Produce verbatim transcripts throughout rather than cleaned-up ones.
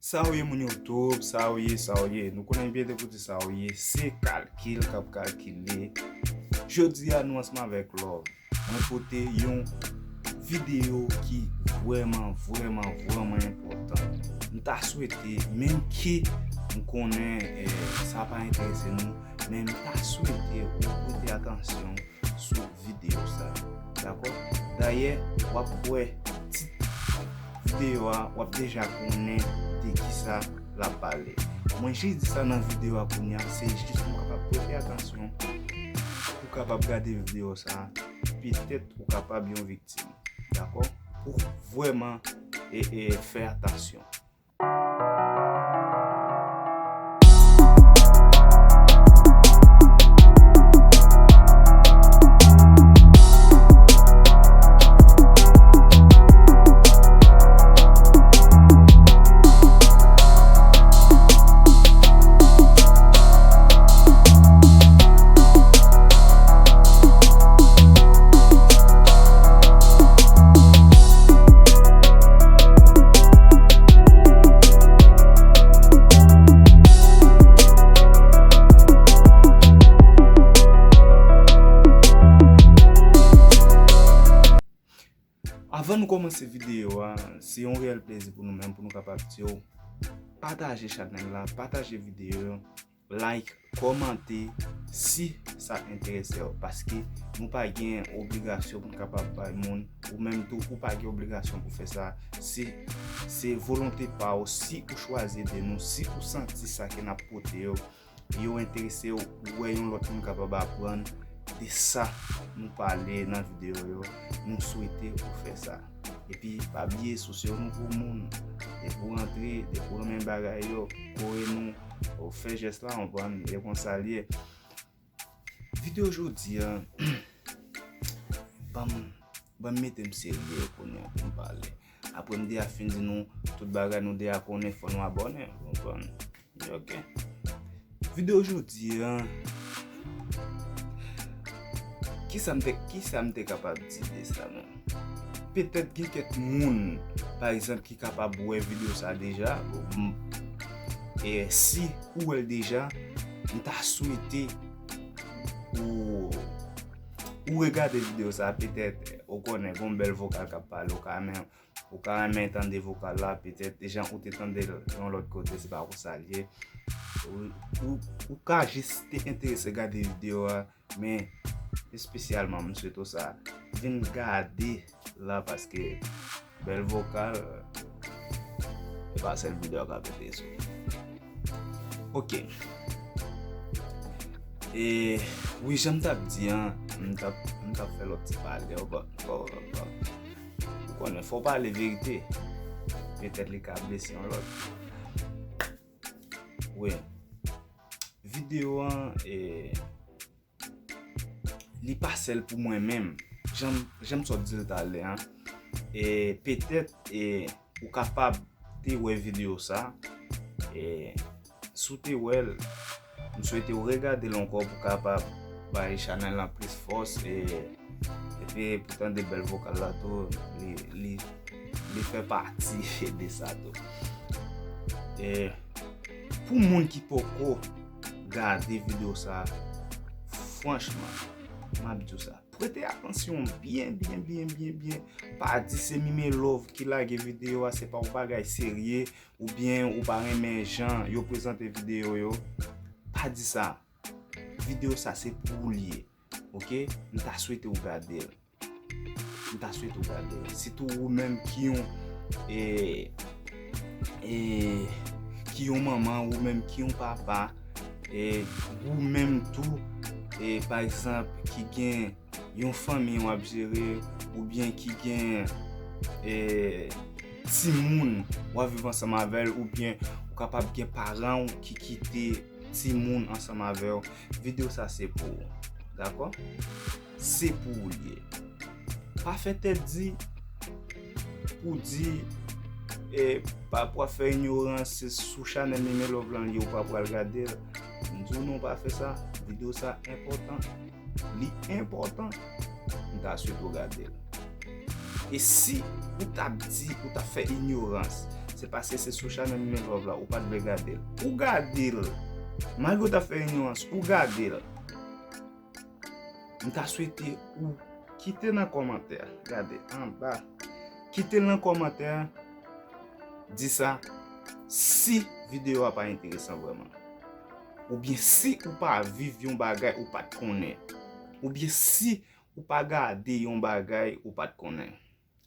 Sa w ye, moun YouTube? Sa w ye? Sa w ye? Nou konnen byen depi w di sa w ye, se kalkil k ap kalkile. Jodi a, nou ansanm avèk Love. Mwen pote yon videyo ki vrèman, vrèman, vrèman enpòtan. M ta swete, menm ke m konnen, eh, sa pa enterese nou, men m ta swete ou pote atansyon sou videyo sa. Dakò? Dayè, w ap wè tit videyo a, w ap deja konnen de kisa l ap pale. Mwen jis di sa nan videyo a kounye a, se jis pou w kapab pote atansyon, pou w kapab gade videyo sa, petèt ou kapab yon viktim. Dakò? Pou vrèman e, e, fè atansyon. Avan nou kòmanse videyo a, se yon reyèl plezi pou nou menm, pou nou kapab di w, pataje chanèl la, pataje videyo yo, like, kòmante si sa enterese w, paske nou pa gen obligasyon pou n kapab bay moun, ou menm tou, ou pa gen obligasyon pou fè sa. Se, se volonte pa w, si ou chwazi ede nou, si ou santi sa ke n ap pote yo, yo enterese w, ou wè yon lòt moun kapab aprann de sa nou pale nan videyo yo, nou swete ou fè sa. Epi, pa bliye, souse w nou pou moun. Depi w rantre, depi w renmen bagay yo, kore nou, ou fè jès la, w konprann, e konsa l ye. Videyo jodi a, ban m, ban m mete m serye kounye a pou m pale. Apre m deja fin di nou tout bagay, nou deja konnen, fò nou abòne, w konprann? Ok. Videyo jodi a, kisa m te, kisa m te kapab di de sa menm? Petèt gen kèk moun, pa egzanp, ki kapab wè videyo sa deja. M, e si ou wè l deja, m ta swete ou, ou regade videyo sa, petèt, ou konnen, gon bèl vokal k ap pale, ou ka renmen, ou ka renmen tande vokal la, petèt, jan ou te tande l yon lòt kote, se pa konsa l ye. Ou, ou, ou ka jis te enterese gade videyo a, men espesyalman, m swete w sa, vin gade la, paske bèl vokal, e pa sèl videyo a ka pete sou. Ok. E, wi, jan m t ap di an, m t ap, m t ap fè lòt ti pale, w konprann, w konprann. Ou konnen, fò w pale verite. Petèt li ka blese yon lòt. Wi. Videyo an, e, li pa sèl pou mwen menm. Jan, jan m sot di l talè an. E petèt, e, ou kapab te wè videyo sa. E si w te wè l, m swete w regade l ankò pou kapab bay chanèl lan plis fòs. E, epi pou tande bèl vokal la tou, li, li, li fè pati de sa tou. E pou moun ki poko gade videyo sa, franchman, m ap di w sa. Prete atansyon byen, byen, byen, byen, byen. Pa di se Mime Love ki lage videyo a, se pa yon bagay serye, oubyen ou pa renmen jan yo prezante videyo yo. Pa di sa. Videyo sa se pou ou l ye. Ok? M ta swete w gade l. M ta swete w gade l. Sitou ou menm ki yon, e, e, ki yon manman, ou menm ki yon papa, e, ou menm tou, e, pa egzanp, ki gen yon fanmi w ap jere, oubyen ki gen, e, timoun w ap viv ansanm avè l, oubyen ou kapab gen paran w ki kite timoun ansanm avè w. Videyo sa se pou ou. Dakò? Se pou ou l ye. Pa fè tèt di pou di, e, pa, pou w ap fè inyorans, se sou chanèl Mime Love lan l ye, ou pa pral gade l. M di w non, pa fè sa. Videyo sa enpòtan. Li enpòtan. M ta swete w gade l. E si ou t ap di, ou t ap fè inyorans, se paske se sou chanèl Mimilove la, ou pa t vle gade l. Ou gade l. Malgre w t ap fè inyorans, ou gade l. M ta swete ou kite nan kòmantè, gade anba, kite l nan kòmantè, di sa si videyo a pa enteresan vrèman. Oubyen si ou pa viv yon bagay ou pa t konnen. Oubyen si ou pa gade yon bagay ou pa t konnen.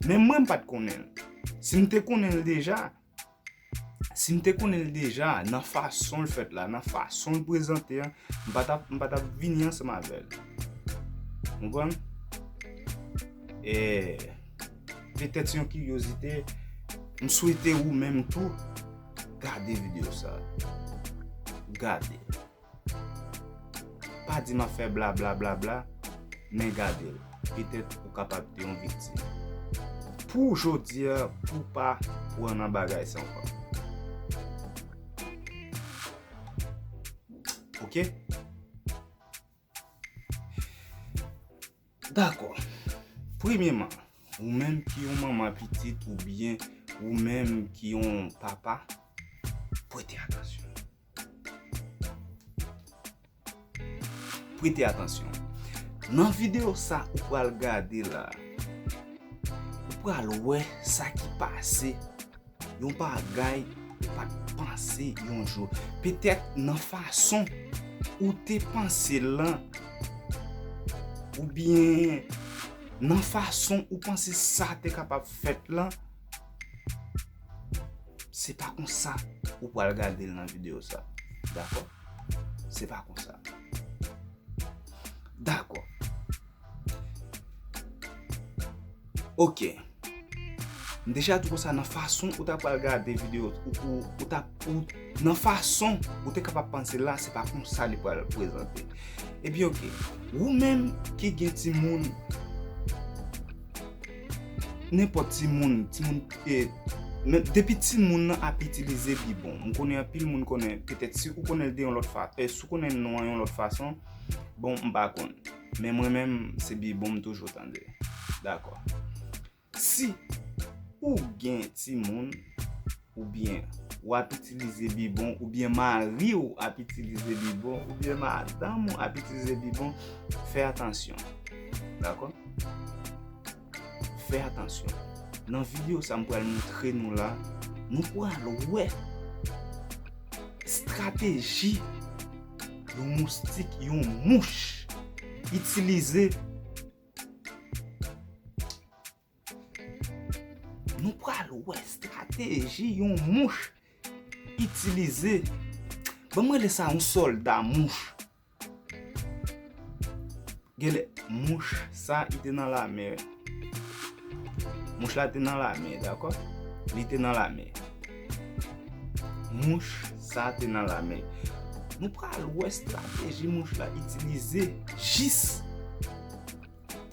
Men mwen, m pa t konnen l. Si m te konnen l deja, si m te konnen l deja, nan fason l fèt la, nan fason l prezante an, m pa t ap, m pa t ap vini ansanm avè l. Konprann? E petèt se yon kiryozite, m swete ou menm tou gade videyo sa. Gade. Pa di m ap fè bla bla bla bla, men gade l. Petèt ou kapab te yon viktim. Pou jodi a, pou pa pran nan bagay sa ankò. Oke? Dakò. Premyèman, ou menm ki yon manman pitit oubyen ou menm ki yon papa, prete atansyon. Prete atansyon. Nan videyo sa ou pral gade la, ou pral wè sa ki pase, yon bagay ou pa t panse yon jou. Petèt nan fason ou te panse l lan, oubyen nan fason ou panse sa te kapab fèt lan, se pa konsa ou pral gade l nan videyo sa. Dakò? Se pa konsa. Dakò. Oke. M deja di w konsa, nan fason ou ta pral gade videyo, ou, ou, ou ta, ou, nan fason ou te kapab panse la, se pa konsa li pral prezante. Ebyen, oke. Ou menm ki gen timoun, nenpòt timoun, timoun, e, men depi timoun nan ap itilize bibwon, m konnen anpil moun konnen, petèt si ou konnen l de yon lòt fa-, e, si ou konnen non an yon lòt fason, bon, m pa konn. Men mwen menm, se bibwon m toujou tande. Dakò. Si ou gen timoun, oubyen w ap itilize bibwon, oubyen mari w ap itilize bibwon, oubyen madanm ou ap itilize bibwon, fè atansyon. Dakò? Fè atansyon. Nan videyo sa m pral montre nou la, nou pral wè estrateji yon moustik, yon mouch itilize. Nou pral wè estrateji yon mouch itilize. Ban m rele sa yon sòlda mouch. Genlè, mouch sa, li te nan lame. Mouch la te nan lame, dakò? Li te nan lame. Mouch sa te nan lame. Nou pral wè estrateji mouch la itilize jis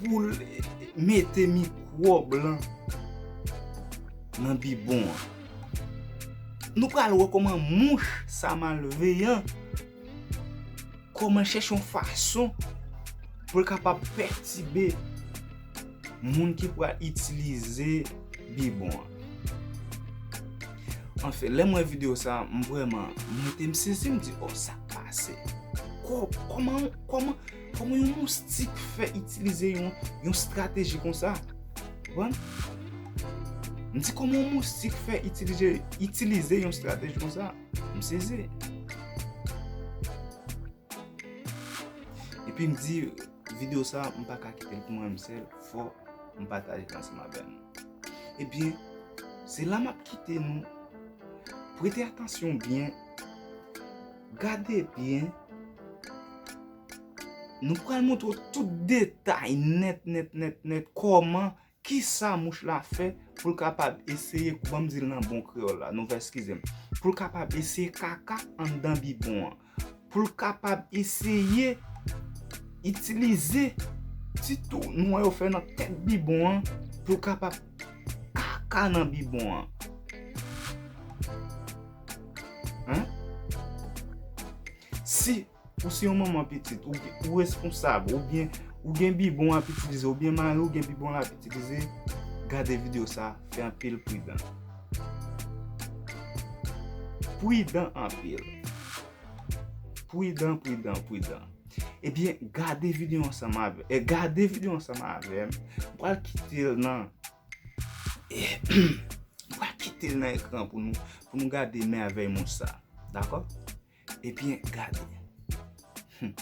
pou l mete mikwòb lan nan bibwon an. Nou pral wè kòman mouch sa malveyan, kòman l chèche yon fason pou l kapab pètibe moun ki pral itilize bibwon an. Anfen, lè m wè videyo sa, m vrèman, m rete m sezi, m di, "Oh, sa k pase? Kò-, kòman, kòman, kòman yon moustik fè itilize yon, yon estrateji konsa?" Konprann? M di, "Kòman yon moustik fè itilize, itilize yon estrateji konsa?" M sezi. Epi m di, "Videyo sa, m pa ka kite l pou mwen menm sèl, fò m pataje l ansanm avè nou." Ebyen, se la m ap kite nou. Prete atansyon byen, gade byen. Nou pral montre w tout detay nèt, nèt, nèt, nèt, kòman, kisa mouch la fè pou l kapab eseye, ban m di l nan bon kreyòl la, nou va eskize m, pou l kapab eseye kaka anndan bibwon an, pou l kapab eseye itilize ti tou nwa yo fè nan tèt bibwon an, pou l kapab kaka nan bibwon an. Hein? Si ou se yon manman pitit, ou, ou responsab, oubyen ou gen bibwon ap itilize, oubyen mari w gen bibwon l ap itilize, gade videyo sa, fè anpil pridan. Pridan anpil. Pridan, pridan, pridan. Ebyen, gade videyo ansanm avè, e gade videyo ansanm avè m. M pral kite l nan, e, m pral kite l nan ekran pou nou, pou nou gade mèvèy mouch sa. Dakò? Ebyen, gade. Hmm.